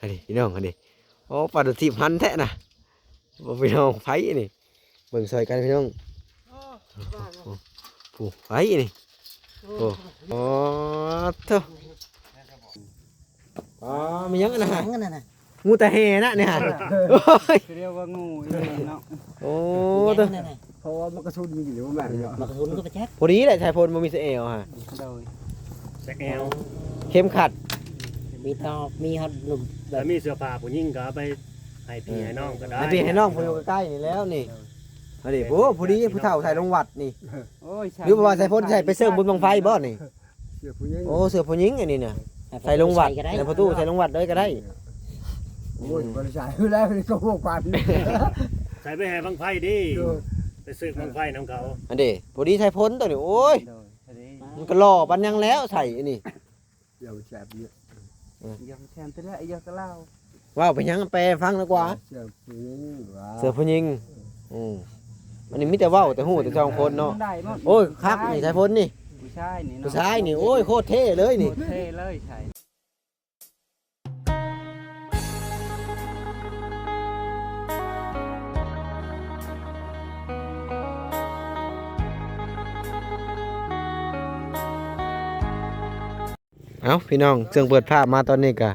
ອັນນີ້ພີ່ນ້ອງ ອັນນີ້ ໂອ້ ປາດູທີບຫັນແທ້ນະ ໂອ້ ພີ່ນ້ອງ ໃຜນີ້ ເບິ່ງຊ່ອຍກັນພີ່ນ້ອງ ໂອ້ ຜູ້ໃຜນີ້ ໂອ້ ໂອ້ ໂທ້ ອໍ ມີຫຍັງອັນນັ້ນຫະ ຫຍັງອັນນັ້ນນະ ງູຕາແຫ່ນະນີ້ຫະ ໂອ້ຍ ເອີ້ນວ່າງູອີ່ຫຼີເນາະ ໂອ້ ໂທ້ ເພາະວ່າມັນກະຊຸນຢູ່ ບໍ່ແມ່ນເນາະ ມັນກະຊຸນກໍໄປຈັກ ພໍດີແຫຼະ ສາຍຝົນບໍ່ມີສະແອວຫະ ໂດຍ ສະແອວ ເຂັມຂັດ ມີຕໍ່ ມີຮອດໜຸ່ມ ແລ້ວມີເສື້ອຜ້າຜູ້ຍິງກໍເອົາໄປໃຫ້ພີ່ໃຫ້ນ້ອງກໍໄດ້ ໃຫ້ພີ່ໃຫ້ນ້ອງ ຜູ້ຢູ່ໃກ້ໆນີ້ແລ້ວນີ້ ໂດຍ ອັນນີ້ ໂອ້ ພໍດີຜູ້ເຖົ້າໃສ່ລົງວັດນີ້ ໂອ້ຍ ຫຼືວ່າໃສ່ພົນໃສ່ໄປເສີມບຸນບັ້ງໄຟບໍ່ນີ້? ເສື້ອຜູ້ຍິງ ໂອ້ ເສື້ອຜູ້ຍິງອັນນີ້ນະ ໃສ່ລົງວັດ ໃສ່ກໍໄດ້ ໃສ່ປະຕູ ໃສ່ລົງວັດເລີຍກໍໄດ້ ໂອ້ຍ ອືມ ບໍ່ໄດ້ໃສ່ແລ້ວນີ້ກໍຫົວຂວັນ ໃສ່ໄປແຫ່ບັ້ງໄຟເດ້ ໂດຍ ໄປເສິກບັ້ງໄຟນຳເຂົາ ອັນເດ້ ພໍດີໃສ່ພົນຕົວນີ້ ໂອ້ຍ ໂດຍ ມັນກໍຫຼໍ່ປານຫຍັງແລ້ວໃສ່ອັນນີ້ ຢ່າແຊມເຍອະ ອືມ ຢ່າແຊມແຕ່ລະ ຢ່າກະລາວ ເວົ້າໄປຫຍັງ ແປຟັງດີກວ່າ ເສື້ອຜູ້ຍິງວ່າ ເສື້ອຜູ້ຍິງ ອືມ ອັນນີ້ມີແຕ່ເວົ້າ ແຕ່ຮູ້ແຕ່ສອງຄົນເນາະ ໂອ້ຍ ຄັກນີ້ ສາຍຝົນນີ້ ຜູ້ຊາຍນີ້ເນາະ ຜູ້ຊາຍນີ້ ໂອ້ຍ ໂຄດເທ່ເລີຍນີ້ ໂຄດເທ່ເລີຍ ໃຊ່ ເອົ້າ ພີ່ນ້ອງ ເຊິ່ງເປີດພາບມາຕອນນີ້ກະ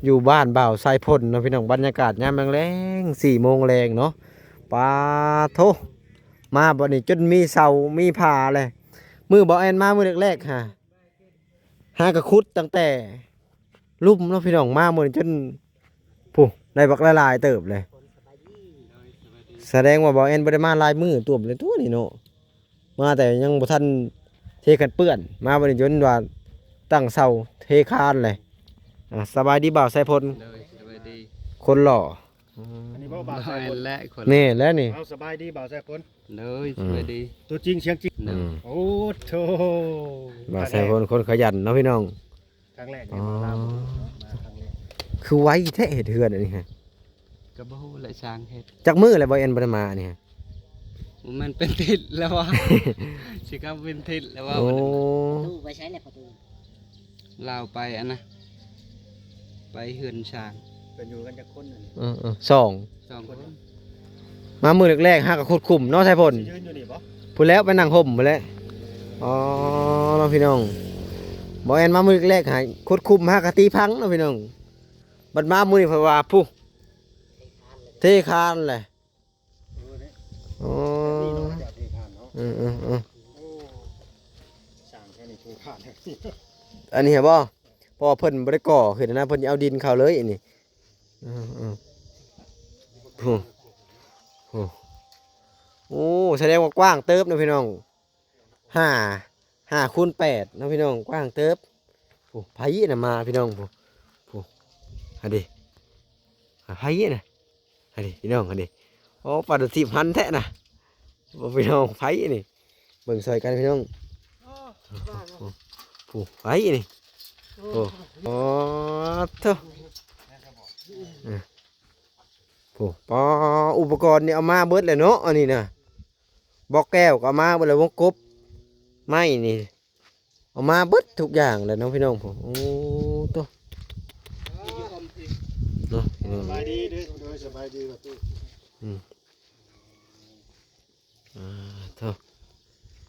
ຢູ່ບ້ານບ່າວສາຍພົນເນາະພີ່ນ້ອງ ບັນຍາກາດຍາມແລງໆ ສີ່ໂມງແລງເນາະ ປາໂທ້ ມາບັດນີ້ຈົນມີເສົາມີຜາແຫຼະ ມື້ບ່າວແອນມາມື້ແລກໆ ຫາ ຫາກະຂຸດຕັ້ງແຕ່ລຸ່ມເນາະພີ່ນ້ອງ ມາມື້ນີ້ຈົນ ຜູ້ ໄດ້ບັກຫຼາຍໆເຕີບເລີຍ ສະແດງວ່າບ່າວແອນບໍ່ໄດ້ມາຫຼາຍມື້ຕົວະເລີຍຕົວະນີ້ເນາະ ມາແຕ່ຍັງບໍ່ທັນເທຄັນເປື້ອນ ມາບັດນີ້ຈົນວ່າຕັ້ງເສົາເທຄານແຫຼະ ອ່າ ສະບາຍດີບ່າວສາຍພົນ ໂດຍ ສະບາຍດີ ຄົນຫຼໍ່ ອືມ ອັນນີ້ບໍ່ບ່າວສາຍພົນ ແມ່ນແຫຼະ ແມ່ນແຫຼະນີ້ ເອົາ ສະບາຍດີບ່າວສາຍພົນ ໂດຍ ສະບາຍດີ ຕົວຈິງສຽງຈິງ ໂດຍ ອືມ ໂອ້ໂທ້ ບ່າວສາຍພົນຄົນຂະຫຍັນເນາະພີ່ນ້ອງ ຄັ້ງແລກນີ້ມາລາວ ອໍ ມາຄັ້ງແລກ ຄືໄວແທ້ເຮັດເຮືອນອັນນີ້ຫະ ກໍບໍ່ຮູ້ແຫຼະຊ່າງເຮັດ ຈັກມື້ແລ້ວບ່າວແອນບໍ່ໄດ້ມາອັນນີ້ຫະ ມັນເປັນທິດແລ້ວວ່າ ຊິເຂົ້າເປັນທິດແລ້ວວ່າ ໂອ້ ປະຕູໄປໃສແລ້ວ ປະຕູ ລາວໄປອັນນະ ໄປເຮືອນຊ່າງ ເພິ່ນຢູ່ກັນຈັກຄົນອັນນີ້ ເອີໆ ສອງ ສອງຄົນ ມາມື້ແລກໆ ຫາກະຂຸດຂຸມເນາະ ສາຍພົນ ຊິຢືນຢູ່ນີ້ບໍ່ ພຸ້ນແລ້ວ ໄປນັ່ງຮົ່ມພຸ້ນແຫຼະ ອໍ ເນາະພີ່ນ້ອງ ບ່າວແອນມາມື້ແລກ ຫາກະຂຸດຂຸມ ຫາກະຕີພັງເນາະພີ່ນ້ອງ ບັດມາມື້ນີ້ເພິ່ນວ່າ ພຸ້ນ ເທຄານແຫຼະ ອໍ ເອີໆໆ ອັນນີ້ເຫັນບໍ່ ເພາະວ່າເພິ່ນບໍ່ໄດ້ກໍ່ຂຶ້ນນະ ເພິ່ນຊິເອົາດິນເຂົ້າເລີຍອັນນີ້ ເອີໆ ໂອ້ ໂອ້ ສະແດງວ່າກວ້າງເຕີບເນາະພີ່ນ້ອງ ຫ້າ ຫ້າຄູນແປດເນາະພີ່ນ້ອງ ກວ້າງເຕີບ ໂອ້ ໃຜນະມາພີ່ນ້ອງ ໂອ້ ໂອ້ ຫັ້ນເດ ໃຜນະ ຫັ້ນເດ ພີ່ນ້ອງ ຫັ້ນເດ ໂອ້ ປາດູທີບຫັນແທ້ນະ ໂອ້ ພີ່ນ້ອງ ໃຜນີ້ ເບິ່ງຊ່ອຍກັນພີ່ນ້ອງ ໂອ້ ໂອ້ ໃຜນີ້ ໂອ້ ໂອ້ ໂທ້ ເອີ ໂອ້ ປາ ອຸປະກອນນີ້ເອົາມາເບິດແລ້ວເນາະ ອັນນີ້ນະ ບລັອກແກ້ວກໍເອົາມາເບິດແລ້ວ ວົງກົບ ໄມ້ນີ້ ເອົາມາເບິດທຸກຢ່າງແຫຼະເນາະພີ່ນ້ອງ ໂອ້ ໂທ້ ເນາະ ສະບາຍດີເດີ ໂດຍ ສະບາຍດີ ອືມ ອ່າ ໂທ້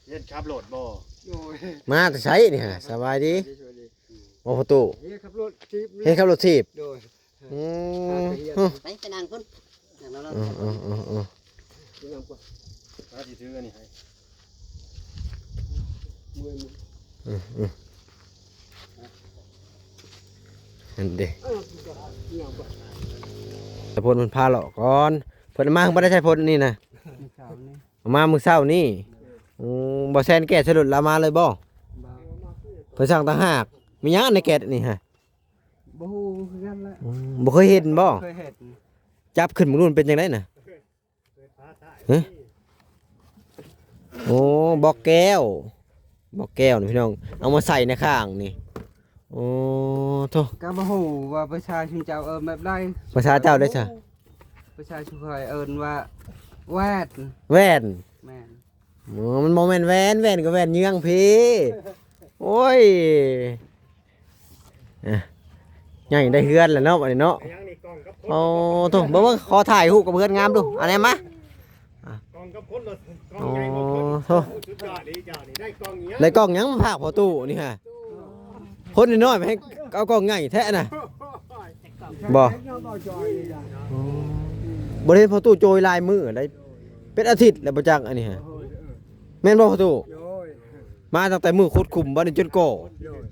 ຮຽນຂັບລົດບໍ່? ໂດຍ ມາແຕ່ໃສນີ້ຫະ? ສະບາຍດີ ສະບາຍດີ ໂອ້ ປະຕູ ຮຽນຂັບລົດຖີບ ຮຽນຂັບລົດຖີບ ໂດຍ ອືມ ໄປ ໄປນັ່ງພຸ້ນ ນັ່ງລະ ອືມ ອືມ ອືມ ອືມ ຊິນຳກ່ອນ ຫາຊິຖືອັນນີ້ໃຫ້ ເມື່ອຍ ອືມ ອືມ ຫັ້ນເດ ເອີ ສາຍພົນເພິ່ນພາເລາະກ່ອນ ເພິ່ນເອົາມາ ເພິ່ນບໍ່ໄດ້ໃຊ້ພົນນີ້ນະ ເອົາມາມື້ເຊົ້ານີ້ ອືມ ບໍ່ແຊນແກະໃສ່ລົດລາວມາເລີຍບໍ່? ບໍ່ ເພິ່ນສັ່ງຕ່າງຫາກ ມີຫຍັງໃນແກະນີ້ຫະ? ບໍ່ຮູ້ຄືກັນແຫຼະ ອືມ ບໍ່ເຄີຍເຫັນບໍ່? ເຄີຍເຫັນ ຈັບຂຶ້ນເບິ່ງດູ ມັນເປັນຈັ່ງໃດນະ? ຮະ ໂອ້ ບລັອກແກ້ວ ບລັອກແກ້ວນີ້ພີ່ນ້ອງ ເອົາມາໃສ່ໃນຂ້າງນີ້ ໂອ້ ໂທ້ ກໍບໍ່ຮູ້ວ່າພາສາຊຸມເຈົ້າເອີ້ນແບບໃດ ພາສາເຈົ້າໄດ້ຊະ? ພາສາຊຸມຂ້ອຍເອີ້ນວ່າແວ່ນ ແວ່ນ ແມ່ນ ໂອ້ ມັນບໍ່ແມ່ນແວ່ນ ແວ່ນກໍແວ່ນເຍືອງພີ້ ໂອ້ຍ ອ່ະ ໃຫຍ່ໄດ້ເຮືອນແລ້ວເນາະ ບັດນີ້ເນາະ. ຍັງນີ້ ກ້ອງກັບຄົນ ໂອ້ໂທ້ ເບິ່ງໆ ຂໍຖ່າຍຮູບກັບເຮືອນງາມດູ ອັນນີ້ມາ. ອ່ະ ກ້ອງກັບຄົນ ກ້ອງໃຫຍ່ບໍ່ຄົນ ໂອ້ໂທ້ ສຸດຍອດເດ້ເຈົ້ານີ້ ໄດ້ກ້ອງອີ່ຫຍັງ ໄດ້ກ້ອງຫຍັງມາຝາກພໍ່ຕູ້ນີ້ຮະ? ຄົນນ້ອຍໆ ໃຫ້ເອົາກ້ອງໃຫຍ່ແທ້ນະ ບໍ່? ບໍ່ໄດ້ເຫັນພໍ່ຕູ້ໂຈຍຫຼາຍມື້ໄດ໋ ເປັນອາທິດແລ້ວບໍ່ຈັກອັນນີ້ຮະ ແມ່ນບໍ່ພໍ່ຕູ້? ໂດຍ ມາຕັ້ງແຕ່ມື້ຂຸດຂຸມບັດນີ້ຈົນກໍ່ ໂດຍ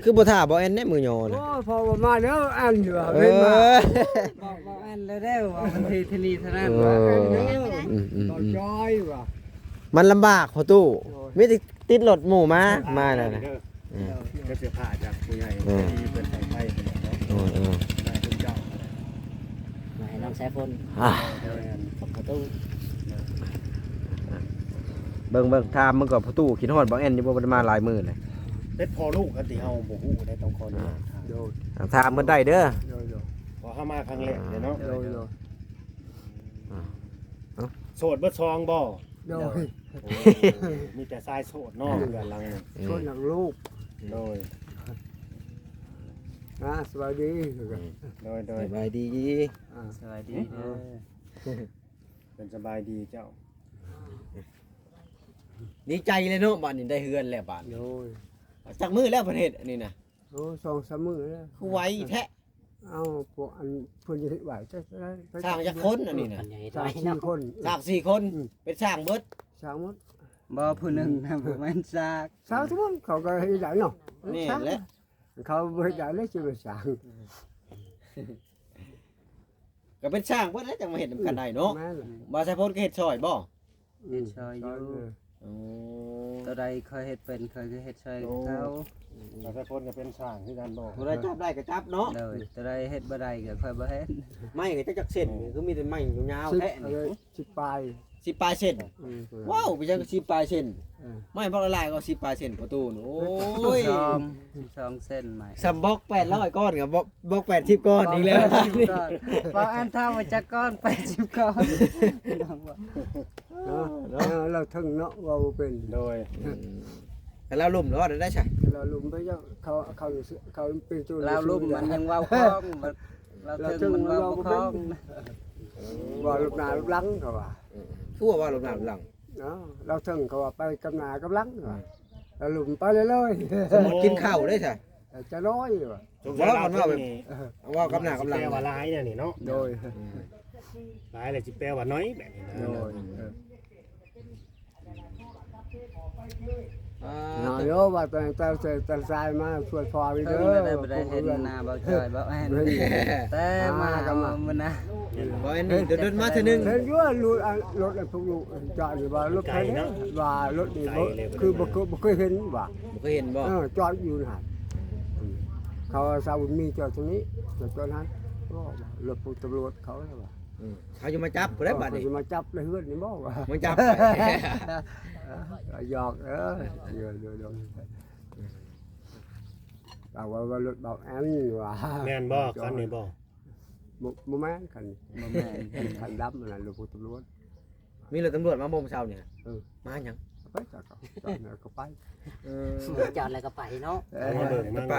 ຄືບໍ່ຖ້າບໍ່ແອນແດ່ມື້ຍໍນະ? ໂອ້ຍ ພໍບໍ່ມາແລ້ວແອນຢູ່ວ່າ ເອີ ເພິ່ນມາ ບໍ່ ບໍ່ແອນແລ້ວເດ້ວ່າ ມັນທີ່ ທີ່ນີ້ເທົ່ານັ້ນ ເອີ ວ່າແອນເດີ ອືມໆໆ ບໍ່ຈອຍວ່າ ມັນລຳບາກພໍ່ຕູ້ ໂດຍ ມີແຕ່ຕິດລົດໝູ່ມາ ມາແລ້ວນະ ເອີ ກໍເສື້ອຜ້າຈາກຜູ້ໃຫຍ່ ເອີ ທີ່ເພິ່ນໃຫ້ໄປເນາະ ເອີໆ ມາເປັນເຈົ້າ ມາໃຫ້ນ້ອງສາຍຝົນ ອ່າ ຂອງພໍ່ຕູ້ ເບິ່ງໆ ຖາມເບິ່ງກ່ອນ ພໍ່ຕູ້ຄິດຮອດບໍ່ແອນຢູ່ບໍ່ ບໍ່ໄດ້ມາຫຼາຍມື້ແລ້ວ ເປັນພໍ່ລູກກັນຕິ ເຮົາບໍ່ຮູ້ໄດ໋ ຕ້ອງຂໍອະນຸຍາດ ອ່າ ຖາມ ໂດຍ ຕ້ອງຖາມເພິ່ນໄດ້ເດີ ໂດຍໆ ເພາະເຮົາມາຄັ້ງແລກເດ້ເນາະ ໂດຍໆ ອ່າ ໂສດເບິດສອງບໍ່? ໂດຍ ໂອ້ ມີແຕ່ຊາຍໂສດເນາະ ເຮືອນຫຼັງນີ້ ໂສດຫຼັງລູກ ໂດຍ ອ່າ ສະບາຍດີ ອືມ ໂດຍໆ ສະບາຍດີ ອ່າ ສະບາຍດີເດີ ເພິ່ນສະບາຍດີເຈົ້າ ດີໃຈເລີຍເນາະ ບາດນີ້ໄດ້ເຮືອນແລ້ວບາດນີ້ ໂດຍ ຈັກມື້ແລ້ວເພິ່ນເຮັດອັນນີ້ນະ? ໂອ້ ສອງສາມມື້ແລ້ວ ຄືໄວແທ້ ເອົາ ພວກອັນເພິ່ນເຮັດໄວ້ຈັກ ຊ່າງຈັກຄົນອັນນີ້ນະ? ຊ່າງສີ່ຄົນ ຊ່າງສີ່ຄົນ ອືມ ເປັນຊ່າງເບິດ ຊ່າງໝົດ ບໍ່ ຜູ້ໜຶ່ງນະ ບໍ່ແມ່ນຊ່າງ ຊ່າງທຸກຄົນ ເຂົາກໍເຮັດໄດ້ເນາະ ແມ່ນແຫຼະ ເຂົາບໍ່ເຮັດໄດ້ເລີຍ ຊິມາສ້າງ ກໍເປັນຊ່າງເພິ່ນແຫຼະ ຈັ່ງມາເຮັດນຳກັນໄດ້ເນາະ ແມ່ນແຫຼະ ບ່າວສາຍຝົນກໍເຮັດຊ່ອຍບໍ່? ອືມ ເຮັດຊ່ອຍຢູ່ ຊ່ອຍເອີ ໂອ້ ຕົວໃດຂ້ອຍເຮັດເປັນ ຂ້ອຍກໍເຮັດຊ່ອຍ ໂອ້ ເຂົາ ບ່າວສາຍຝົນກໍເປັນຊ່າງຄືກັນບໍ່? ຜູ້ໃດຈັບໄດ້ກໍຈັບເນາະ ໂດຍ ຕົວໃດເຮັດບໍ່ໄດ້ກໍຂ້ອຍບໍ່ເຮັດ ໄມ້ກໍຈັກເສັ້ນ ໂອ້ ຄືມີແຕ່ໄມ້ຍາວໆແທ້ນີ້ ສິບປາຍ ສິບປາຍເສັ້ນ ອືມ ວ້າວ ເປັນຫຍັງສິບປາຍເສັ້ນ ເອີ ໄມ້ບັກຫຼາຍໆກໍສິບປາຍເສັ້ນ ພໍ່ຕູ້ ໂອ້ຍ ສິບສອງ ສິບສອງເສັ້ນໄມ້ ສ່ຳບລັອກແປດຮ້ອຍກ້ອນກັບບລັອກ ບລັອກແປດສິບກ້ອນອີກແລ້ວ ແປດສິບກ້ອນ ບໍ່ ອັນເທົ່າວ່າຈັກກ້ອນ ແປດສິບກ້ອນ ເນາະ ເອີ ລາວເຖິງເນາະ ເວົ້າບໍ່ເປັນ ໂດຍ ອືມ ແຕ່ລາວລຸ່ມເນາະ ໄດ້ຊະ ລາວລຸ່ມໄປເຈົ້າ ເຂົາ ເຂົາ ເຂົາເປັນໂຈນ ລາວລຸ່ມມັນຍັງເວົ້າຄ່ອງ ລາວເຖິງມັນເວົ້າບໍ່ຄ່ອງ ເວົ້າລົບໜ້າລົບຫຼັງ ເຂົາວ່າ ຄືວ່າເວົ້າລົບໜ້າລົບຫຼັງ ເນາະ ລາວເຖິງ ເຂົາວ່າໄປກັບໜ້າກັບຫຼັງ ອືມ ວ່າ ລາວລຸ່ມໄປເລື້ອຍໆ ສົມມຸດກິນເຂົ້າເດ້ຊະ ຈະນ້ອຍວ່າ ສົງໄສລາວເຖິງນີ້ ເວົ້າກັບໜ້າກັບຫຼັງ ແປວ່າຫຼາຍແນວນີ້ເນາະ ໂດຍ ອືມ ຫຼາຍແລ້ວຊິແປວ່າໜ້ອຍແບບນີ້ນະ ໂດຍ ເອີ ອ່າ ເນາະ ໂຍ ວ່າແຕ່ ແຕ່ ແຕ່ຊາຍມາຊ່ວຍພໍ່ນີ້ເດີ ເພິ່ນກໍໄດ້ ບໍ່ໄດ້ເຫັນໜ້າບ່າວຈອຍ ບ່າວແອນ ແຕ່ມາ ມາກໍມາ ມື້ນະ ບ່າວແອນນີ້ດົນໆມາເທື່ອໜຶ່ງ ເຫັນຢູ່ວ່າລົດ ລົດພວກລູກຈອດນີ້ວ່າລົດໃຜເດ້ ວ່າລົດນີ້ບໍ່ ຄືບໍ່ເຄີຍ ບໍ່ເຄີຍເຫັນວ່າ ບໍ່ເຄີຍເຫັນບໍ່? ເອີ ຈອດຢູ່ຫັ້ນ ອືມ ເຂົາວ່າຊາວບຸນມີຈອດຕົງນີ້ ຈອດ ຈອດຫັ້ນ ໂອ້ ລົດພວກຕຳຫຼວດເຂົາວ່າ ອືມ ເຂົາຈະມາຈັບຜູ້ໃດບາດນີ້ ເຂົາຈະມາຈັບໃນເຮືອນນີ້ບໍ່ວ່າ ມາຈັບ ຫຍອກເອີ ໂດຍໆ ເອົາວ່າ ວ່າລົດບ່າວແອນວ່າ ແມ່ນບໍ່ ຄັນນີ້ບໍ່? ບໍ່ ບໍ່ແມ່ນຄັນນີ້ ບໍ່ແມ່ນ ຄັນດຳຫັ້ນນະ ລົດພວກຕຳຫຼວດ ມີລົດຕຳຫຼວດມາບໍ່ມື້ເຊົ້ານີ້ ເອີ ມາຫຍັງ? ໄປຈອດ ຈອດ ກໍໄປ ເອີ ຈອດແລ້ວກໍໄປເນາະ ເອີ ເຂົາມາເບິ່ງ ເຂົາມາເບິ່ງ ໄປ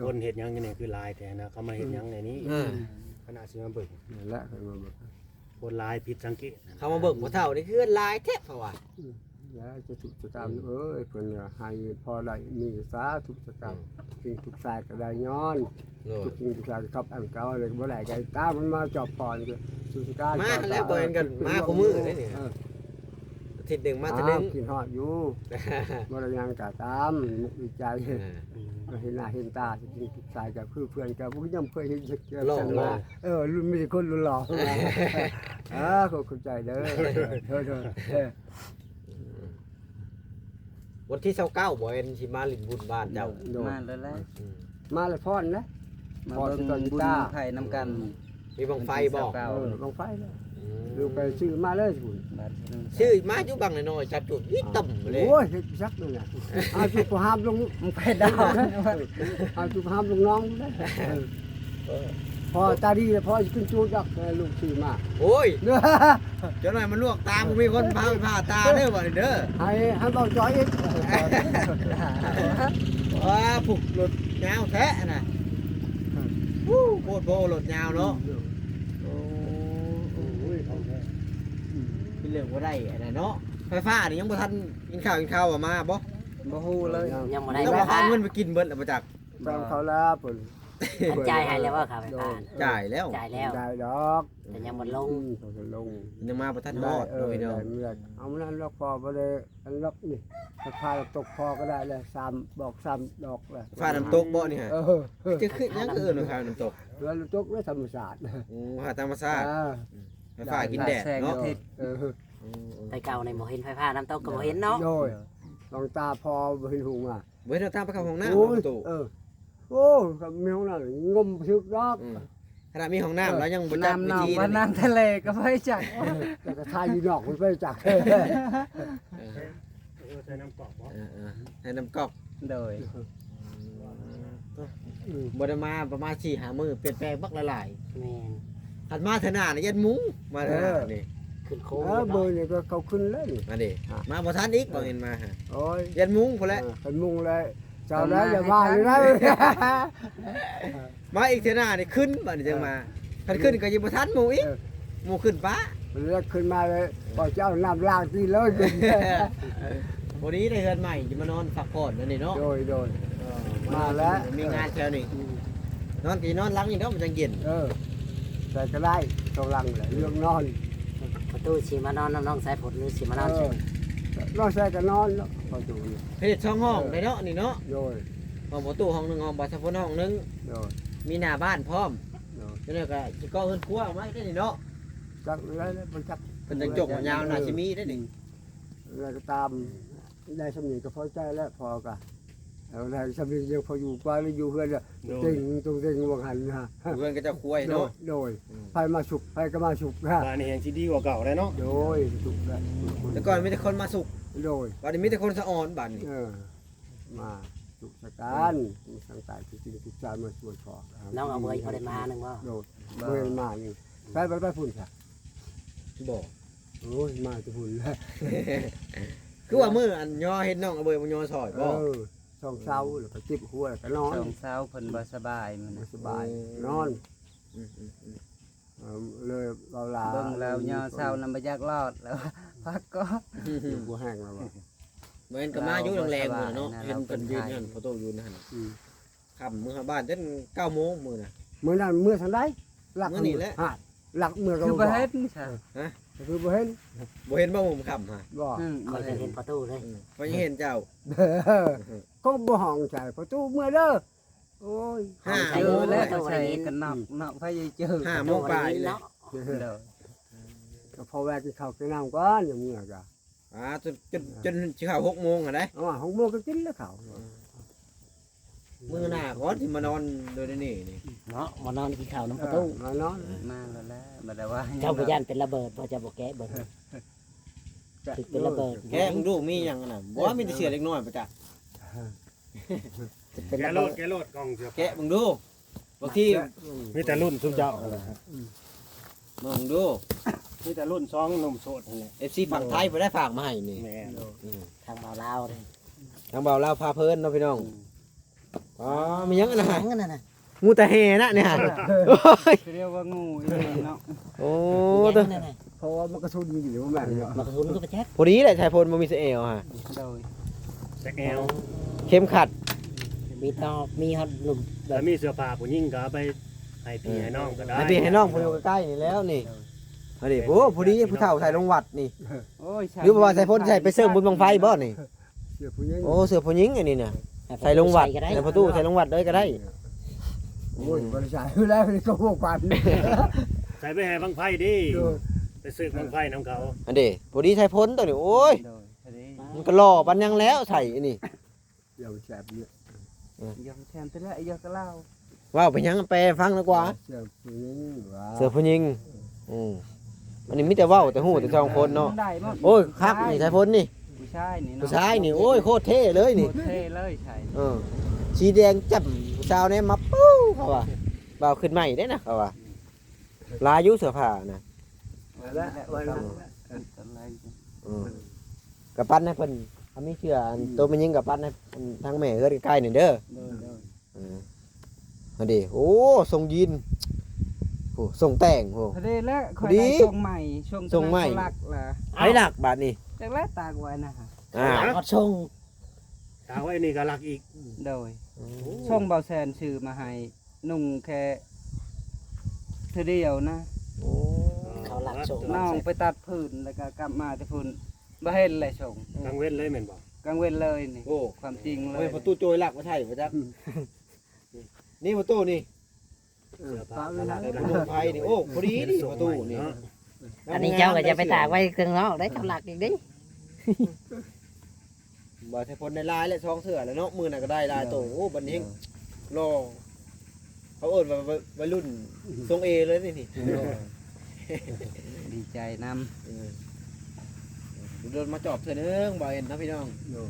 ຄົນເຮັດຫຍັງຢູ່ນີ້ຄືຫຼາຍແທ້ນະ ເຂົາມາເຮັດຫຍັງໃນນີ້ ເອີ ຄະນະຊິມາເບິ່ງ ນັ້ນແຫຼະ ເຂົາມາເບິ່ງ ຄົນຫຼາຍຜິດສັງເກດ ເຂົາມາເບິ່ງພໍ່ເຖົ້ານີ້ຄືຫຼາຍແທ້ເຂົາວ່າ ອືມ ແລ້ວຈະທຸກຈະຕາມ ອືມ ເອີຍ ເພິ່ນວ່າໃຫ້ພໍໄດ້ມີສາທຸກສະການ ອືມ ສິ່ງທຸກສາຍກໍໄດ້ຍ້ອນ ໂດຍ ທຸກສິ່ງທຸກສາຍກັບອັນເກົ່າເລີຍ ບໍ່ໄດ້ກໍຕາມມັນມາຈອບກ່ອນ ທຸກສະການ ມາແລ້ວ ບໍ່ເຫັນກັນ ມາຄູ່ມື້ເດ້ນີ້ ເອີ ອາທິດໜຶ່ງມາເທື່ອໜຶ່ງ ອ້າວ ຄິດຮອດຢູ່ ບໍ່ໄດ້ຫຍັງກໍຕາມ ມຸກດີໃຈ ເອີ ມາເຫັນໜ້າເຫັນຕາ ທຸກສິ່ງທຸກສາຍກໍຄືເພື່ອນ ກໍບໍ່ຍັງເຄີຍເຫັນຈັກເທື່ອ ຫຼໍ່ ເອີ ລຸ້ນ ມີແຕ່ຄົນຫຼໍ່ໆ ເອີ ຂອບ ຂອບໃຈເດີ ໂດຍໆ ເອີ ວັນທີຊາວເກົ້າບໍ່ ເຫັນຊິມາຫຼິ້ນບຸນບ້ານເຈົ້າ ໂດຍ ມາແລ້ວແຫຼະ ອືມ ມາແລ້ວຟ້ອນນະ ມາເບິ່ງບຸນບັ້ງໄຟນຳກັນ ມີບັ້ງໄຟບໍ່ ວັນທີຊາວເກົ້າ ເອີ ບັ້ງໄຟນະ ອືມ ຫຼືໄປຊື້ມາເລີຍພຸ້ນ ຊື້ມາຢູ່ບັ້ງນ້ອຍໆ ຈັບຈຸດ ອີ່ ຕ່ຳເລີຍ ໂອ້ຍ ເຮັດຈັກນັ້ນແຫຼະ ເອົາຈຸດຫາມລົງ ບັ້ງໄຟດາວ ເອົາຈຸດຫາມລົງໜອງ ເອີ ພໍຕາດີແລ້ວ ພໍຊິຂຶ້ນຈູດດອກ ເອີ ລູກຊື້ມາ ໂອ້ຍ ຈັກໜ້ອຍມັນລວກຕາ ບໍ່ມີຄົນພາໄປຜ່າຕາເດີ ບັດນີ້ເດີ ໃຫ້ ໃຫ້ເບົາຈ່ອຍອີກ ວ້າ ພຸກລົດຍາວແທ້ນະ ອືມ ໂພດໂພ ລົດຍາວເນາະ. ອືມ ໂອ້ ໂອ້ຍ ເປັນເລື່ອງບໍ່ໄດ້ອັນນັ້ນເນາະ. ໄຟຟ້ານີ້ຍັງບໍ່ທັນກິນຂ້າວກິນຂ້າວ ວ່າມາບໍ່? ບໍ່ຮູ້ເລີຍ ຍັງບໍ່ໄດ້ ແລ້ວວ່າເອົາເງິນໄປກິນເບິດແລ້ວບໍ່ຈັກ. ແຕ່ງເຂົາແລ້ວພຸ້ນ ເພິ່ນຈ່າຍໃຫ້ແລ້ວບໍ່ຄ່າໄຟຟ້າ? ໂດຍ ຈ່າຍແລ້ວ ຈ່າຍແລ້ວ ໄດ້ດອກ ແຕ່ຍັງບໍ່ລົງ ອືມ ຍັງບໍ່ລົງ ຍັງມາບໍ່ທັນຮອດ ເອີ ເນາະພີ່ນ້ອງ. ເອົາມັນນັ້ນດອກ ພໍບໍ່ໄດ້ອັນດອກນີ້ ໄຟຟ້ານ້ຳຕົກພໍກໍໄດ້ແລ້ວ ສາມ ບອກສາມດອກແລ້ວ. ໄຟຟ້ານ້ຳຕົກບໍ່ນີ້ຮະ? ເອີ ຈະຄືຫຍັງ ຄືເອີ້ນວ່າໄຟຟ້ານ້ຳຕົກ? ເອີ ນ້ຳຕົກເນາະ ທຳມະຊາດ. ໂອ້ ຫາທຳມະຊາດ ເອີ ອືມ ໄຟຟ້າກິນແດດເນາະ. ເອີ ອືມໆ ແຕ່ເກົ່ານີ້ບໍ່ເຫັນໄຟຟ້ານ້ຳຕົກກໍບໍ່ເຫັນເນາະ. ໂດຍ ດວງຕາພໍບໍ່ເຫັນຮຸ່ງອະ. ບໍ່ເຫັນເອົາຕາມໄປເຂົ້າຫ້ອງນ້ຳ. ໂອ້ຍ ປະຕູ ເອີ ໂອ້ ມີຫ້ອງນ້ຳງົມບໍ່ຖືກດອກ. ອືມ ຂະໜາດມີຫ້ອງນ້ຳ ເອີ ແລ້ວຍັງບໍ່ຈັກວິທີ ນ້ຳໜອງວ່ານ້ຳທະເລກໍບໍ່ຈັກ ແລ້ວກໍຖ່າຍຢູ່ນອກມັນບໍ່ຈັກ. ເອີ ເອີ ໃສ່ນ້ຳກອກບໍ່? ເອີໆ ໃສ່ນ້ຳກອກ. ໂດຍ ອືມ ອືມ ບໍ່ໄດ້ມາປະມານສີ່ຫ້າມື້ ປ່ຽນແປງບັກຫຼາຍໆ. ແມ່ນ ຄັນມາເທື່ອໜ້ານີ້ຢ້ານມຸງ ມາເທື່ອໜ້ານີ້ ເອີ ຂຶ້ນໂຄ້ງ ເອີ ເນາະ ເບີນີ້ກໍເຂົາຂຶ້ນແລ້ວນີ້. ມາເດ້ ອ່ະ ມາບໍ່ທັນອີກ ເອີ ບໍ່ເຫັນມາຫາ ໂອ້ຍ ຢ້ານມຸງພຸ້ນແຫຼະ. ເອີ ຄັນມຸງແລ້ວ ເຈົ້າໄດ້ຢ່າວ່າເລີຍນະ ມາອີກເທື່ອໜ້ານີ້ຂຶ້ນ ບາດນີ້ຈັ່ງມາ. ເອີ ຄັນຂຶ້ນກໍຍັງບໍ່ທັນໝູ່ອີກ ເອີ ໝູ່ຂຶ້ນປະ ເລືອກຂຶ້ນມາເລີຍ ພໍຈະເອົານ້ຳລ້າງຕີນເລີຍ. ພໍດີໄດ້ເຮືອນໃໝ່ ຈະມານອນພັກຜ່ອນອັນນີ້ເນາະ. ໂດຍໆ ເອີ ມາແລ້ວ ມີງານແຖວນີ້ ອືມ ນອນກໍນອນຫຼັງນີ້ເນາະ ມັນຈັ່ງເຢັນ. ເອີ ໃສກໍໄດ້ ສອງຫຼັງແຫຼະ ເລື່ອງນອນ. ປະຕູຊິມານອນນຳນ້ອງສາຍຝົນ ຫຼືຊິມານອນໃສ? ເອີ ນ້ອງສາຍກໍນອນເນາະ ປະຕູນີ້ ເຮັດສອງຫ້ອງ ເອີ ໄດ້ເນາະນີ້ເນາະ. ໂດຍ ຫ້ອງປະຕູຫ້ອງໜຶ່ງ ຫ້ອງບ່າວສາຍຝົນຫ້ອງໜຶ່ງ. ໂດຍ ມີໜ້າບ້ານພ້ອມ. ໂດຍ ຈັ່ງໃດກໍຊິກໍ່ເຮືອນຄົວອອກມາໄດ້ນີ້ເນາະ. ຈັກແລ້ວ ບໍ່ຈັກ ເພິ່ນຈັ່ງຈົບຍາວໜ້າຊິມີໄດ້ນີ້. ອືມ ແລ້ວກໍຕາມ ໄດ້ສ່ຳນີ້ກໍພໍໃຈແລ້ວ ພໍກໍ ເອົາໄດ້ສ່ຳນີ້ຍັງພໍຢູ່ກວ່າ ຫຼືຢູ່ເຮືອນ ໂດຍ ເຕັງຕົງເຕັງວ່າງຫັ້ນນະ ຢູ່ເຮືອນກໍເຈົ້າຄວາຍເນາະ. ໂດຍ ໂດຍ ອືມ ໃຜມາສຸກ ໃຜກໍມາສຸກນະ ບາດນີ້ແຮ່ງຊິດີກວ່າເກົ່າແລ້ວເນາະ. ໂດຍ ສຸກແລ້ວ ແຕ່ກ່ອນມີແຕ່ຄົນມາສຸກ. ໂດຍ ບາດນີ້ມີແຕ່ຄົນສະອອນບາດນີ້. ເອີ ມາສຸກສະການ ອືມ ມີສັງການທີ່ຈິງທີ່ຈານມາຊ່ວຍຊອກ. ນ້ອງອາເບີຍບໍ່ໄດ້ມາໜຶ່ງບໍ່? ໂດຍ ບໍ່ ບໍ່ໄດ້ມານີ້. ໄປ ໄປ ໄປພຸ້ນຊະ ບໍ່ ໂອ້ຍ ມາແຕ່ພຸ້ນແຫຼະ. ຄືວ່າມື້ອັນຍໍເຫັນນ້ອງອາເບີຍມາຍໍຊ່ອຍບໍ່? ເອີ ສອງເຊົ້າ ອືມ ແລ້ວກໍເຈັບຫົວ ແລ້ວກໍນອນ ສອງເຊົ້າເພິ່ນບໍ່ສະບາຍມື້ນັ້ນ ບໍ່ສະບາຍ ອືມ ນອນ ອືມໆໆ ເອີ ເລີຍເວົ້າລາວ ເບິ່ງລາວຍໍເຊົ້ານຳບໍ່ຢາກລອດ ແລ້ວພັກກ່ອນ ຢູ່ບໍ່ແຮງແລ້ວວ່າ. ແມ່ນກໍມາຢູ່ແລງໆ ພຸ້ນເນາະ ເຫັນເພິ່ນຢືນຫັ້ນ ພໍ່ຕູ້ຢືນຫັ້ນ. ອືມ ຄ່ຳເມືອບ້ານຈົນເກົ້າໂມງມື້ນະ. ມື້ນັ້ນເມືອທາງໃດ? ຫຼັກມື້ນີ້ແຫຼະ ຫາ ຫຼັກເມືອກໍບໍ່ເຫັນຊະ. ຮະ? ກໍຄືບໍ່ເຫັນ ບໍ່ເຫັນບໍ່? ມື້ຄ່ຳຫາ ບໍ່ ອືມ ຂ້ອຍຈະເຫັນປະຕູເລີຍ. ອືມ ຂ້ອຍຍັງເຫັນເຈົ້າ ກໍບໍ່ຮ້ອງໃສ່ປະຕູເມືອເດີ. ໂອ້ຍ ຫ້າໂມງແລ້ວ ປະຕູໄດ້ຍິນ ກໍນອກເນາະ ໃຜຈະຈື່ ຫ້າໂມງປາຍເລີຍເນາະ. ໂດຍ ກໍພໍແວ່ກິນເຂົ້າກິນນ້ຳກ່ອນ ຍັງເມືອກະ ອ່າ ຈົນ ຈົນ ຈົນຊິເຂົ້າຫົກໂມງຫັ້ນເດ້. ເອີ ຫົກໂມງກໍກິນແລ້ວເຂົ້າ. ອືມ ມື້ໜ້າກ່ອນຊິມານອນໂດຍນີ້ນີ້ເນາະ ມານອນກິນເຂົ້ານຳປະຕູ. ເອີ ມານອນ ມາແລ້ວແຫຼະ ບໍ່ໄດ້ວ່າ ເຈົ້າບໍ່ຢ້ານເປັນລະເບີດບໍ່? ເຈົ້າບໍ່ແກະເບິ່ງ ຖືກເປັນລະເບີດ. ແກະເບິ່ງດູ ມີຫຍັງຫັ້ນນະ? ບໍ່ ມີແຕ່ເສື້ອເດັກນ້ອຍປະຈັກ. ແກະໂລດ ແກະໂລດ ກ່ອງເສື້ອ ແກະເບິ່ງດູ. ບາງທີມີແຕ່ລຸ້ນຊຸມເຈົ້າ ເບິ່ງດູ ມີແຕ່ລຸ້ນສອງໜຸ່ມໂສດຫັ້ນແຫຼະ. ເອັຟຊີຝັ່ງໄທເພິ່ນໄດ້ຝາກມາໃຫ້ນີ້. ແມ່ນ ອືມ ທາງບ່າວລາວເດ້ ທາງບ່າວລາວພາເພີນເນາະພີ່ນ້ອງ. ອືມ ອໍ ມີຫຍັງອັນນັ້ນ? ຫຍັງອັນນັ້ນນະ? ງູຕາແຮ່ນະນີ້. ໂອ້ຍ ເຂົາເອີ້ນວ່າງູອີ່ຫຼີເນາະ. ໂອ້ ເອີ ເພາະວ່າມັນກະຊຸນຢູ່ ບໍ່ແມ່ນເນາະ ມັນກະຊຸນຄືປະຈັກ. ພໍດີແຫຼະ ສາຍຝົນບໍ່ມີສະແອວຫາ. ໂດຍ ສະແອວ ເຂັມຂັດ ມີຕອກ ມີຮອດລຸ່ມແບບ ແລ້ວມີເສື້ອຜ້າຜູ້ຍິງກໍເອົາໄປໃຫ້ພີ່ໃຫ້ນ້ອງກໍໄດ້ ໃຫ້ພີ່ໃຫ້ນ້ອງ ຜູ້ຢູ່ໃກ້ໆນີ້ແລ້ວນີ້. ໂດຍ ອັນນີ້ ໂອ້ ພໍດີຜູ້ເຖົ້າໃສ່ລົງວັດນີ້. ໂອ້ຍ ຫຼືວ່າໃສ່ພົນໃສ່ໄປເສີມບຸນບັ້ງໄຟບໍ່ນີ້? ເສື້ອຜູ້ຍິງ ໂອ້ ເສື້ອຜູ້ຍິງອັນນີ້ນະ ໃສ່ລົງວັດ ໃສ່ປະຕູໃສ່ລົງວັດເລີຍກໍໄດ້. ໂອ້ຍ ບໍ່ໄດ້ໃສ່ແລ້ວ ນີ້ກໍຫົວຂວັນ ໃສ່ໄປແຫ່ບັ້ງໄຟເດ້. ໂດຍ ໄປເສີມບັ້ງໄຟນຳເຂົາ. ອັນເດ້ ພໍດີໃສ່ພົນຕົວນີ້ ໂອ້ຍ ໂດຍ ມັນກໍຫຼໍ່ປານຫຍັງແລ້ວໃສ່ອັນນີ້. ຢ່າງແຊມເນາະ ອືມ ຢ່າງແຊມແຕ່ລະ ຢ່າກໍລາວ ເວົ້າໄປຫຍັງ ແປໃຫ້ຟັງດີກວ່າ. ເສື້ອຜູ້ຍິງວ່າ ເສື້ອຜູ້ຍິງ ອືມ ອັນນີ້ມີແຕ່ເວົ້າ ແຕ່ຮູ້ແຕ່ສອງຄົນເນາະ. ໂອ້ຍ ຄັກນີ້ ສາຍຝົນນີ້ ຜູ້ຊາຍນີ້ເນາະ ຜູ້ຊາຍນີ້ ໂອ້ຍ ໂຄດເທ່ເລີຍນີ້ ໂຄດເທ່ເລີຍ ໃຊ່ ເອີ ສີແດງແຈ່ມ ຜູ້ສາວແນມມາ ປູ້ ເຂົາວ່າ ບ່າວຂຶ້ນໃໝ່ເດ້ນະ ເຂົາວ່າ. ຫຼາຍຢູ່ເສື້ອຜ້ານະ ໄວ້ລະ ໄວ້ລະ ເອີ ກະປັນໃຫ້ເພິ່ນ ຖ້າມີເສື້ອອັນ ອືມ ໂຕແມ່ຍິງກະປັນໃຫ້ອັນທາງແມ່ເຮືອນໃກ້ໆນີ້ເດີ. ໂດຍ ໂດຍ ເອີ ຫັ້ນເດ ໂອ້ ຊົງຢີນ ໂອ້ ຊົງແຕ່ງ ໂອ້ ພໍດີແລ້ວ ຂ້ອຍໄດ້ຊົງໃໝ່ ຊົງ ຊົງໃໝ່ ລັກລະ ໃຜລັກບາດນີ້ ຈັກແລ້ວຕາກໄວ້ນະ ອ້າວ ລັກຮອດຊົງ ຕາກໄວ້ນີ້ກໍລັກອີກ ໂດຍ ໂອ້ ຊົງເບົາແສນຊື້ມາໃຫ້ ນຸ່ງແຄ່ເທື່ອດຽວນະ ໂອ້ ເຂົາລັກຊົງ ນ້ອງໄປຕັດຟືນ ແລ້ວກໍກັບມາແຕ່ພຸ້ນ ບໍ່ເຫັນແລ້ວຊົງ ກາງເວັນເລີຍແມ່ນບໍ່? ກາງເວັນເລີຍນີ້ ໂອ້ ຄວາມຈິງເລີຍ ໂອ້ຍ ປະຕູໂຈຍລັກມາໃຊ້ບໍ່ຈັກ ນີ້ປະຕູນີ້ ເອີ ເສື້ອຜ້າ ກະລາດ ກະໂດມໄຟນີ້ ໂອ້ ພໍດີນີ້ປະຕູນີ້ ເນາະ ອັນນີ້ເຈົ້າກໍຢ່າໄປຕາກໄວ້ເທິງນອກເດ້ ເຂົາລັກອີກເດ້ ບໍ່ໃສ່ພົນໄດ້ຫຼາຍແລ້ວ ສອງເທື່ອແລ້ວເນາະ ມື້ນັ້ນກໍໄດ້ຫຼາຍໂຕ ໂອ້ ບັດນີ້ແຮງຫຼໍ່ ເຂົາເອີ້ນວ່າໄວ ໄວລຸ້ນຊົງເອເລີຍນີ້ ດີໃຈນຳ ເອີ ດົນໆມາຈອບເທື່ອໜຶ່ງ ບ່າວເອັນເນາະພີ່ນ້ອງ ໂດຍ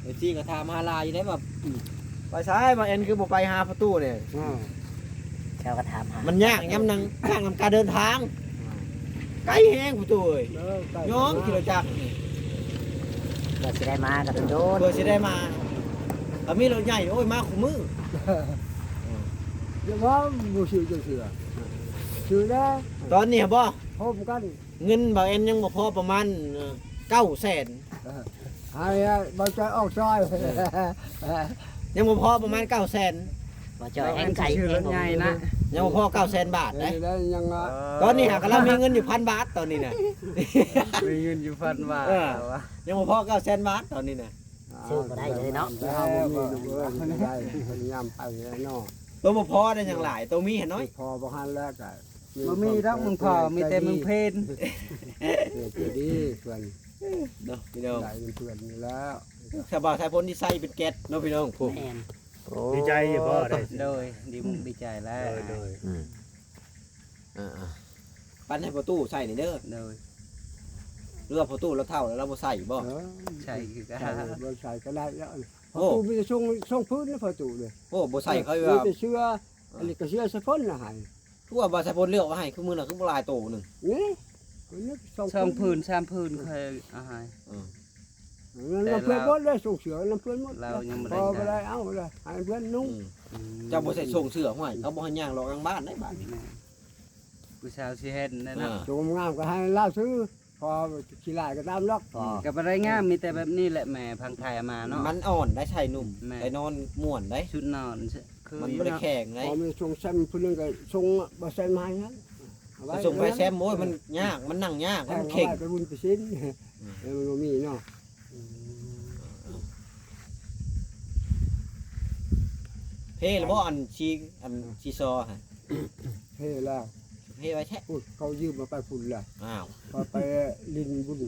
ເອັຟຊີກໍຖາມຫາຫຼາຍຢູ່ເດ້ວ່າ ອືມ ໄປໃສ ບ່າວເອັນຄືບໍ່ໄປຫາປະຕູນີ້ ອືມ ເຈົ້າກໍຖາມຫາ ມັນຍາກຍາມນັ່ງ ຍາກນຳການເດີນທາງ ອືມ ໄກແຮງປະຕູເອີຍ ເອີ ໄກ ຍອມຂີ່ລົດຈັກນີ້ ກວ່າຊິໄດ້ມາກໍດົນໆ ກວ່າຊິໄດ້ມາ ຖ້າມີລົດໃຫຍ່ ໂອ້ຍ ມາຄູ່ມື້ ຢ່າວ່າບໍ່ຊື້ຈັກເທື່ອ ຊື້ແດ່ ຕອນນີ້ບໍ ພ້ອມກັນ ເງິນບ່າວແອນຍັງບໍ່ພໍປະມານ ເອີ ເກົ້າແສນ ໃຫ້ບ່າວຈອຍອອກຊ່ອຍ ເອີ ຍັງບໍ່ພໍປະມານເກົ້າແສນ ບ່າວຈອຍແຮງໃຈ ຊື້ລົດໃຫຍ່ນະ ຍັງບໍ່ພໍເກົ້າແສນບາດເດ້ ເອີ ຕອນນີ້ຫາກະລາວມີເງິນຢູ່ພັນບາດ ຕອນນີ້ນະ ມີເງິນຢູ່ພັນບາດ ເອີ ຍັງບໍ່ພໍເກົ້າແສນບາດ ຕອນນີ້ນະ ຊື້ບໍ່ໄດ້ເລີຍເນາະ ເຮົາບໍ່ມີ ເອີ ບໍ່ໄດ້ ພະຍາຍາມໄປແລ້ວເນາະ ໂຕບໍ່ພໍໄດ້ຫຍັງຫຼາຍ ໂຕມີຫັ້ນໜ້ອຍ ພໍບໍ່ຫັ້ນແລ້ວກະ ບໍ່ມີດອກ ມຶງພໍມີແຕ່ມຶງເພນ ເອີ ເຈດີເພື່ອນເນາະ ພີ່ນ້ອງ ໄດ້ເປັນເພື່ອນຢູ່ແລ້ວ ສະບາຍສາຍພົນທີ່ໃຊ້ເປັນແກັດເນາະ ພີ່ນ້ອງ ໂອ້ ແມ່ນ ໂອ້ ດີໃຈຢູ່ບໍ່ໄດ້ ໂດຍ ດີມຸກດີໃຈແລ້ວ ໂດຍ ໂດຍ ອືມ ອ່າໆ ປັນໃຫ້ພໍ່ຕູ້ໃຊ້ນີ້ເດີ ໂດຍ ຫຼືວ່າພໍ່ຕູ້ລາວເຖົ້າແລ້ວລາວບໍ່ໃຊ້ບໍ່ ເອີ ໃຊ້ຄືກັນ ໃຊ້ ບໍ່ໃຊ້ກໍໄດ້ແລ້ວ ໂອ້ ພໍ່ຕູ້ມີແຕ່ຊົງ ຊົງພື້ນນະພໍ່ຕູ້ເດີ ໂອ້ ບໍ່ໃຊ້ເຂົາວ່າ ມີແຕ່ເສື້ອ ເອີ ອັນນີ້ກໍເສື້ອສາຍພົນນະໃຫ້ ຄືວ່າ ວ່າສາຍພົນເລືອກມາໃຫ້ ຄືມື້ນັ້ນຄືບໍ່ຫຼາຍໂຕໜຶ່ງ ນີ້ ຄົນນີ້ສອງ ສອງ ພື້ນ ສາມ ພື້ນ ເອີ ຄ່ອຍເອົາໃຫ້ ເອີ ນັ້ນນຳເພື່ອນໝົດເລີຍ ສົ່ງເສື້ອນຳເພື່ອນໝົດ ລາວຍັງບໍ່ໄດ້ ບໍ່ໄດ້ເອົາເລີຍ ໃຫ້ເພື່ອນນຸ່ງ ອືມ ເຈົ້າບໍ່ໃສ່ສົ່ງເສື້ອ ຫ້ວຍ ເຂົາບໍ່ໃຫ້ຍ່າງເລາະກາງບ້ານໄດ໋ບາດນີ້ ແມ່ນ ຜູ້ສາວຊິເຫັນແນ່ເນາະ ໂຕງາມກໍໃຫ້ລາວຊື້ ພໍຂີ້ຫຼາຍກໍຕາມດອກ ອືມ ກໍບໍ່ໄດ້ງາມ ມີແຕ່ແບບນີ້ແຫຼະ ແມ່ພັງໄທເອົາມາເນາະ ມັນອ່ອນໄດ໋ ໃສ່ນຸ່ມ ແມ່ນ ໃສ່ນອນມ່ວນໄດ໋ ຊຸດນອນ ຄື ມັນບໍ່ໄດ້ແຂງໄດ໋ ພໍມີຊົງແຊມຜູ້ໜຶ່ງກໍຊົງບໍ່ແຊມໃຫ້ຫັ້ນ ເອົາໄວ້ ສົ່ງໃຜແຊມ ໂອ້ຍ ມັນຍາກ ມັນນັ່ງຍາກ ມັນເຄັ່ງ ເອົາໄວ້ໄປບຸນໄປສິນ ອືມ ເອີ ມັນບໍ່ມີເນາະ ອືມ ເພລະບໍ່ ອັນຊີ ອັນຊີຊໍຫັ້ນ ເພແລ້ວ ເພໄວ້ແທ້ ພຸ້ນ ເຂົາຢືມມາໄປພຸ້ນລະ ອ້າວ ເຂົາໄປຫຼິ້ນບຸນ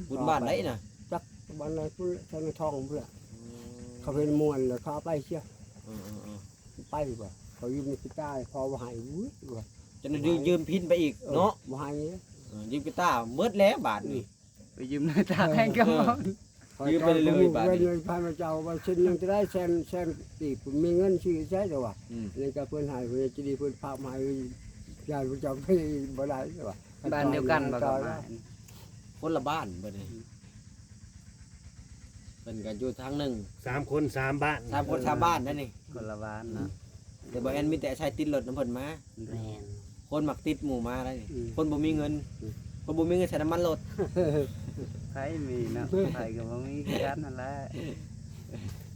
ບຸນບ້ານໃດນະ ຈັກບ້ານໃດພຸ້ນ ທາງທອງພຸ້ນລະ ອືມ ເຂົາເຫັນມ່ວນແລ້ວເຂົາເອົາໄປເສຍ ເອີໆໆ ໄປວ່າ ເຂົາຢືມເງິນກິຕາ ພໍ່ບໍ່ໃຫ້ ອຸ້ຍວ່າ ຈະໄດ້ຢືມພິນໄປອີກເນາະ ເອີ ບໍ່ໃຫ້ ເອີ ຢືມກິຕາໝົດແລ້ວບາດນີ້ ໄປຢືມນາຍຕາແທນກໍບໍ່ ຢືມໄປເລື້ອຍໆ ບາດນີ້ ເງິນພັນເຈົ້າວ່າເຊັ່ນໜຶ່ງຈະໄດ້ແສນ ແສນກີບ ມີເງິນຊື້ໃຊ້ແຕ່ວ່າ ອືມ ອັນນີ້ກໍເພິ່ນໃຫ້ ເພິ່ນຈະດີ ເພິ່ນພາກມາໃຫ້ ຢ້ານເຈົ້າໄປບໍ່ໄດ້ແຕ່ວ່າ ບ້ານດຽວກັນບໍ່ກັບ ຄົນລະບ້ານເບິດນີ້ ເພິ່ນກໍຢູ່ທາງໜຶ່ງ ສາມຄົນສາມບ້ານ ສາມຄົນສາມບ້ານນັ້ນນີ້ ຄົນລະບ້ານເນາະ ແຕ່ບໍ່ແມ່ນມີແຕ່ອາໄສຕິດລົດນຳເພິ່ນມາ ແມ່ນ ຄົນມັກຕິດໝູ່ມາໄດ໋ ອືມ ຄົນບໍ່ມີເງິນ ອືມ ຄົນບໍ່ມີເງິນໃສ່ນ້ຳມັນລົດ ໃຜມີເນາະ ໃຜກໍບໍ່ມີຄືກັນຫັ້ນແຫຼະ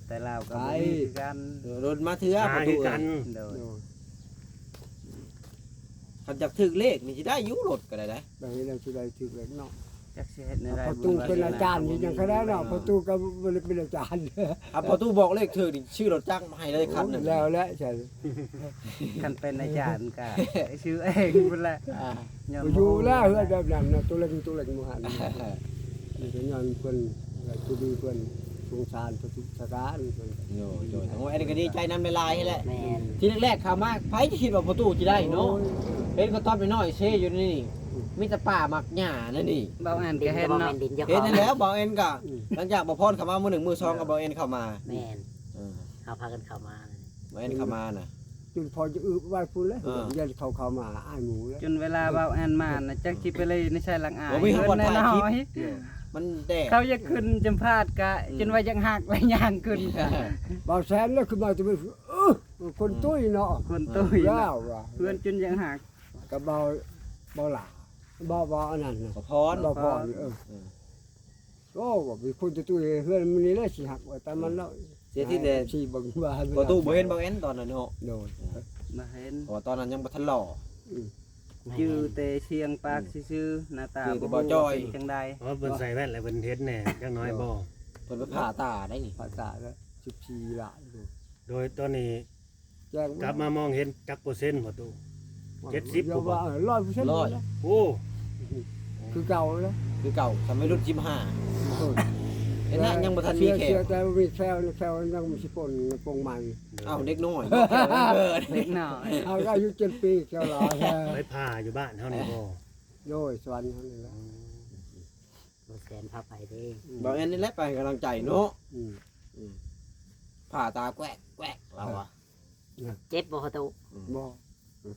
ແຕ່ລາວກໍບໍ່ມີຄືກັນ ລົດມາເທື່ອ ຫາຄືກັນ ໂດຍ ໂດຍ ຄັນຢາກຖືກເລກນີ້ຊິໄດ້ຢູ່ ລົດກໍໄດ້ໄດ໋ ໄດ້ແລ້ວຊິໄດ້ຖືກເລກເນາະ ຈັກຊິເຮັດແນວໃດ ພໍ່ຕູ້ເປັນອາຈານຢູ່ຈັ່ງໃດເນາະ ພໍ່ຕູ້ກໍບໍ່ໄດ້ເປັນອາຈານ ຖ້າພໍ່ຕູ້ບອກເລກຖືກນີ້ ຊື້ລົດຈັກມາໃຫ້ເລີຍຄັນໜຶ່ງ ແລ້ວແຫຼະ ຄັນເປັນອາຈານກໍຊື້ເອງພຸ້ນແຫຼະ ອ່າ ບໍ່ຢູ່ແລ້ວ ເຮືອນແບບນັ້ນນະ ໂຕເລັກໂຕເລັກໝູ່ຫັ້ນ ນີ້ກໍຍ້ອນເພິ່ນ ແລະ ຜູ້ດີເພິ່ນສົງສານປະຕິສະການເພິ່ນ ໂດຍ ໂດຍ ໂອ້ຍ ອັນນີ້ກໍດີໃຈນຳຫຼາຍໆແຫຼະ ແມ່ນ ທີແລກໆເຂົ້າມາ ໃຜຈະຄິດວ່າພໍ່ຕູ້ຊິໄດ້ເນາະ ໂອ້ຍ ເຫັນກະຕອບນ້ອຍໆເຊຢູ່ນີ້ ອືມ ມີແຕ່ປ່າໝາກຫຍ້ານັ້ນນີ້ ບ່າວແອນກໍເຫັນເນາະ ເຫັນຫັ້ນແຫຼະ ບ່າວແອນກໍ ອືມ ຫຼັງຈາກບ່າວພອນເຂົ້າມາມື້ໜຶ່ງ ມື້ສອງກໍບ່າວແອນເຂົ້າມາ ແມ່ນ ເອີ ເຮົາພາກັນເຂົ້າມາ ແມ່ນເຂົ້າມານະ ຈົນພໍຈະອຶບໄວ້ພຸ້ນແຫຼະ ເອີ ຢ້ານເຂົາເຂົ້າມາອາຍໝູ່ແລ້ວ ຈົນເວລາບ່າວແອນມານະ ຈັກຊິໄປເລີຍໃນຊາຍຫຼັງອາຍ ບໍ່ມີ ເພິ່ນນ້ອຍ ມັນແດດ ເຂົາຢາກຂຶ້ນຈຳພາດກະ ອືມ ຈົນວ່າຢາກຫັກແລ້ວຍ່າງຂຶ້ນ ບ່າວແສນເລີຍຂຶ້ນມາແຕ່ ເອີ ຄົນຕຸ້ຍເນາະ ຄົນຕຸ້ຍ ລາວວ່າ ເພື່ອນຈົນຢາກຫັກ ກັບເບົາ ເບົາຫຼ້າ ເບົາ ເບົາອັນນັ້ນນະ ບໍ່ພອນ ເບົາພອນ ເອີ ເອີ ໂອ້ ວ່າມີຄົນຕຸ້ຍໆ ເຮືອນມື້ນີ້ແຫຼະຊິຫັກວ່າ ຕາມມັນເນາະ ເສຍທິດແລ້ວ ຊິເບິ່ງວ່າ ປະຕູບໍ່ເຫັນເບົາແອນຕອນນັ້ນເນາະ ໂດຍ ບໍ່ເຫັນ ເພາະວ່າຕອນນັ້ນຍັງບໍ່ທັນຫຼໍ່ ອືມ ຈື່ແຕ່ສຽງປາກຊື່ໆ ໜ້າຕາ ຈື່ແຕ່ ບໍ່ຮູ້ວ່າເປັນຈັ່ງໃດ ເພາະເພິ່ນໃສ່ແວ່ນແລ້ວເພິ່ນເຫັນແດ່ ຈັກໜ້ອຍບໍ່ ເພິ່ນໄປຜ່າຕາໄດ້ນີ້ ຜ່າຕາແລ້ວ ສິບສີ່ລ້ານ ໂດຍຕອນນີ້ ແຈ້ງ ກັບມາມອງເຫັນຈັກເປີເຊັນບໍ່ຕູ້? ເຈັດສິບ ຜູ້ບໍ່? ຮ້ອຍເປີເຊັນ ຮ້ອຍ ໂອ້ ຄືເກົ່າເລີຍ ຄືເກົ່າ ສະໄໝລຸ້ນສິບຫ້າ ໂອ້ຍ ເຫັນນະ ຍັງບໍ່ທັນມີແຂ້ວ ເສຍແຕ່ມີແຂ້ວ ແຂ້ວຍັງມີຊິປົນປົງໃໝ່ ເອົ້າ ເດັກນ້ອຍ ເດັກນ້ອຍ ເຮົາກໍອາຍຸເຈັດປີ ແຂ້ວຫຼາຍ ໄປຜ່າຢູ່ບ້ານເຮົານີ້ບໍ່? ໂດຍ ສະຫວັນເຮົານີ້ແຫຼະ ອືມ ບໍ່ແຊນພາໄປເດ້ ອືມ ບໍ່ແມ່ນນີ້ແຫຼະ ໄປໃຫ້ກຳລັງໃຈເນາະ ອືມ ອືມ ຜ່າຕາແກວກໆ ລາວວ່າ ເຈັບບໍ່ພໍ່ຕູ້? ອືມ ບໍ່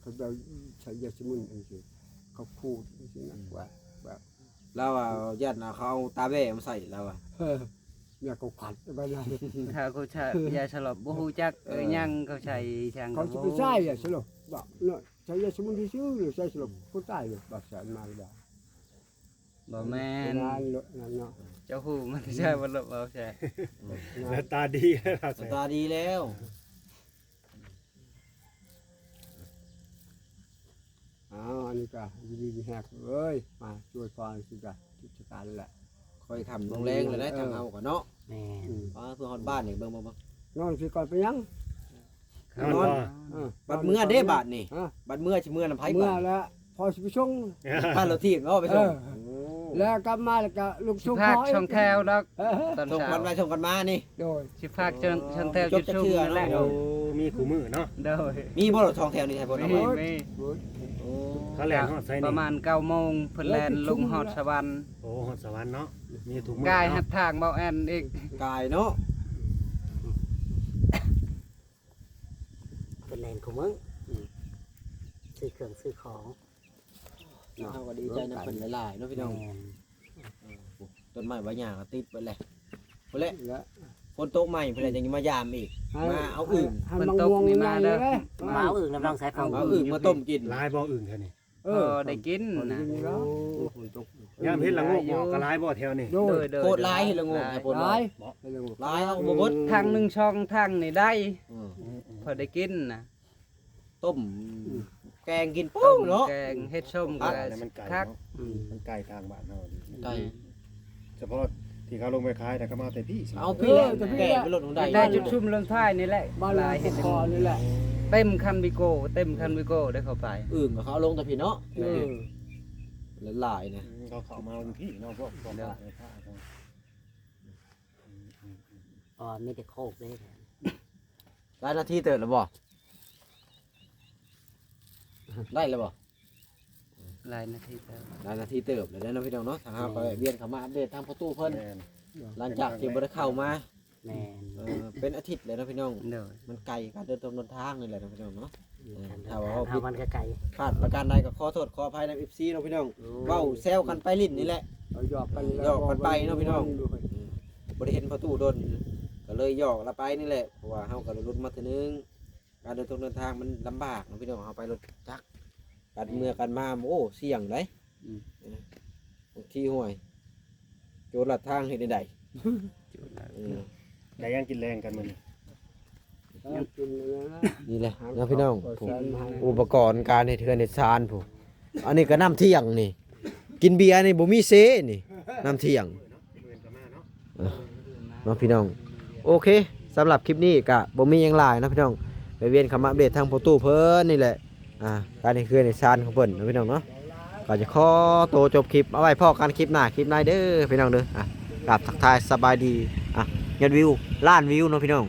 ເຂົາເຈົ້າໃຊ້ຢາສະໝຸນຈັ່ງຊີ້ ເຂົາຂູດຈັ່ງຊີ້ນະ ອືມ ແບບ ແບບ ລາວວ່າຢ້ານເຂົາເອົາຕາແບ້ມາໃສ່ລາວວ່າ ເອີ ຢາເຂົາຂັດໄປນະ ຖ້າເຂົາໃຊ້ຢາສະຫຼົບບໍ່ຮູ້ຈັກ ເອີ ເອີ ຫຍັງເຂົາໃຊ້ຫຍັງ ເຂົາຊິໄປໃຊ້ຢາສະຫຼົບບໍ່ເນາະ ໃຊ້ຢາສະໝຸນຊື່ໆ ໃຊ້ສະຫຼົບ ອືມ ຄົນຕາຍເລີຍ ບໍ່ໃຊ້ມາແລ້ວ ບໍ່ແມ່ນ ເປັນງານເນາະ ເຈົ້າຮູ້ມັນໃຊ້ບໍ່ລົບເອົາໃຊ້ ອືມ ໜ້າຕາດີແລ້ວ ໜ້າຕາດີແລ້ວ ອ້າວ ອັນນີ້ກໍຢູ່ດີມີແຮງເອີຍ ມາຊ່ວຍພໍ່ຊິກະກິດຈະການແຫຼະ ຄ່ອຍຄ່ຳລົງແລງແລ້ວໄດ໋ ເອີ ທາງເຮົາກໍເນາະ ແມ່ນ ອືມ ປ້າ ເພື່ອຮອດບ້ານນີ້ ເບິ່ງໆໆ ນອນຊິກ່ອນໄປຍັງ? ນອນ ນອນ ເອີ ບັດເມື່ອເດ້ບາດນີ້ ຮະ ບັດເມື່ອຊິເມື່ອນຳໃຜ ເມື່ອແລ້ວ ພໍ່ຊິໄປສົ່ງ ພາລົດຖີບເນາະໄປສົ່ງ ເອີ ໂອ້ ແລ້ວກັບມາແລ້ວກໍລຸກສົ່ງພໍ່ອີກ ສົ່ງແຖວດອກ ເອີ ຕອນເຊົ້າ ສົ່ງກັນໄປສົ່ງກັນມານີ້ ໂດຍ ຊິພາກເຊີນ ເຊີນແຖວຈຸດຊຸມນັ້ນແຫຼະ ໂອ້ ມີຄູ່ມື້ເນາະ ໂດຍ ມີບໍ່ລົດສອງແຖວນີ້ໃຫ້ບໍ່ ມີ ມີ ໂອ້ ເຂົາແລ່ນຮອດໃສນີ້ ປະມານເກົ້າໂມງ ເພິ່ນແລ່ນລົງຮອດສະຫວັນ ໂອ້ ຮອດສະຫວັນເນາະ ມີທຸກມື້ ກາຍຮັດທາງເບົາແອນອີກ ກາຍເນາະ ເພິ່ນແລ່ນຄູ່ມື້ ອືມ ຊື້ເຄື່ອງຊື້ຂອງ ເນາະ ເຮົາກໍດີໃຈນຳເພິ່ນຫຼາຍໆເນາະພີ່ນ້ອງ ແມ່ນ ເອີ ຕົ້ນໄມ້ໃບຫຍ້າກໍຕິດເບິດແຫຼະ ພຸ້ນແຫຼະ ແລະ ຝົນຕົກໃໝ່ພຸ້ນແຫຼະ ອືມ ຈັ່ງມາຢາມອີກ ໃຫ້ ມາເອົາອຶ່ງ ໃຫ້ ຝົນຕົກນີ້ມາເດີ ມາເອົາອຶ່ງນຳນ້ອງສາຍຟ້າ ເອົາອຶ່ງມາຕົ້ມກິນ ຫຼາຍບໍ່ອຶ່ງແຖວນີ້? ເອີ ພໍໄດ້ກິນນະ ໂອ້ ຝົນຕົກ ຍາມເຫັດລະໂງກອອກກໍຫຼາຍບໍ່ແຖວນີ້? ໂດຍ ໂດຍ ໂຄດຫຼາຍ ເຫັດລະໂງກ ຫຼາຍ ໃຫ້ຜົນ ຫຼາຍ ເນາະ ເຫັດລະໂງກ ຫຼາຍເອົາບໍ່ເບິດ ຖັງໜຶ່ງສອງຖັງນີ້ໄດ້ ອືມ ພໍໄດ້ກິນນະ ຕົ້ມ ອືມ ແກງກິນ ປຸ້ງເນາະ ແກງເຮັດສົ້ມ ກໍຄັກ ມັນໄກເນາະ ອືມ ມັນໄກທາງບ້ານເຮົາ ໄກ ສະເພາະທີ່ເຂົາລົງໄປຂາຍນະ ເຂົາມາແຕ່ພີ້ ເອົາພີ້ແຫຼະ ເອີ ແຕ່ພີ້ແຫຼະ ແກ່ໄປລົດໃດ ໄດ້ຈຸດຊຸມລົງທ້າຍນີ້ແຫຼະ ບ້ານ ຫຼາຍເຮັດ ນີ້ແຫຼະ ເຕັມຄັນວີໂກ້ ເຕັມຄັນວີໂກ້ໄດ້ເຂົ້າໄປ ອຶ່ງກໍເຂົາເອົາລົງແຕ່ພີ້ເນາະ ເອີ ຫຼາຍໆນະ ອືມ ເຂົາເຂົ້າມາຢູ່ພີ້ເນາະ ພວກ ພວກ ເດີ ແມ່ຄ້າ ອໍ ມີແຕ່ໂຄກເດ້ ຫຼາຍນາທີເຕີບແລ້ວບໍ່? ໄດ້ແລ້ວບໍ່? ຫຼາຍນາທີເຕີບ ຫຼາຍນາທີເຕີບແລ້ວເນາະພີ່ນ້ອງເນາະ ທາງເຮົາກໍ ແມ່ນ ແວະວຽນເຂົ້າມາອັບເດດທາງພໍ່ຕູ້ເພິ່ນ ແມ່ນ ຫຼັງຈາກທີ່ບໍ່ໄດ້ເຂົ້າມາ ແມ່ນ ເອີ ເປັນອາທິດແລ້ວເນາະພີ່ນ້ອງ ໂດຍ ມັນໄກ ການເດີນຕົງເດີນທາງນີ້ແຫຼະເນາະພີ່ນ້ອງເນາະ ເອີ ຖ້າວ່າເວົ້າຜິດ ເຮົາມັນກໍໄກ ພາດປະການໃດກໍຂໍໂທດຂໍອະໄພນຳ ເອັຟຊີ ເນາະພີ່ນ້ອງ ໂອ້ຍ ເວົ້າແຊວກັນໄປຫຼິ້ນນີ້ແຫຼະ ເວົ້າຫຍອກກັນ ເວົ້າຫຍອກກັນໄປເນາະພີ່ນ້ອງ ໂດຍ ບໍ່ໄດ້ເຫັນພໍ່ຕູ້ດົນ ກໍເລີຍຫຍອກລາວໄປນີ້ແຫຼະ ເພາະວ່າເຮົາກໍໄດ້ຫຼຸດມາເທື່ອໜຶ່ງ ການເດີນຕົງເດີນທາງມັນລຳບາກເນາະພີ່ນ້ອງ ເຮົາໄປລົດຈັກ ການເມືອການມາ ໂອ້ ສ່ຽງໃດ ອືມ ເອີ ບາງທີ ຫ້ວຍ ໂຈນລັດທາງເຮັດແນວໃດ ໂຈນລັດ ເອີ ໄດ້ຫຍັງກິນແລງກັນມື້ນີ້? ນີ້ແຫຼະເນາະພີ່ນ້ອງ ອຸປະກອນການເຮັດເຮືອນເຮັດຊານພຸ້ນ ອັນນີ້ກໍນ້ຳທ່ຽງນີ້ ກິນເບຍນີ້ບໍ່ມີເຊນີ້ ນ້ຳທ່ຽງ ເອີ ເນາະພີ່ນ້ອງ ໂອເຄ ສຳລັບຄລິບນີ້ກະບໍ່ມີຫຍັງຫຼາຍເນາະພີ່ນ້ອງ ໄປວຽນເຂົ້າມາອັບເດດທາງພໍ່ຕູ້ເພິ່ນນີ້ແຫຼະ ອ່າ ການເຮັດເຮືອນເຮັດຊານຂອງເພິ່ນເນາະພີ່ນ້ອງເນາະ ກໍຈະຂໍໂຕຈົບຄລິບ ເອົາໄວ້ພໍ້ກັນຄລິບໜ້າຄລິບໃນເດີພີ່ນ້ອງເດີ ອ່າ ກາບທັກທາຍສະບາຍດີ ອ່າ ຍອດວິວລ້ານວິວເນາະພີ່ນ້ອງ.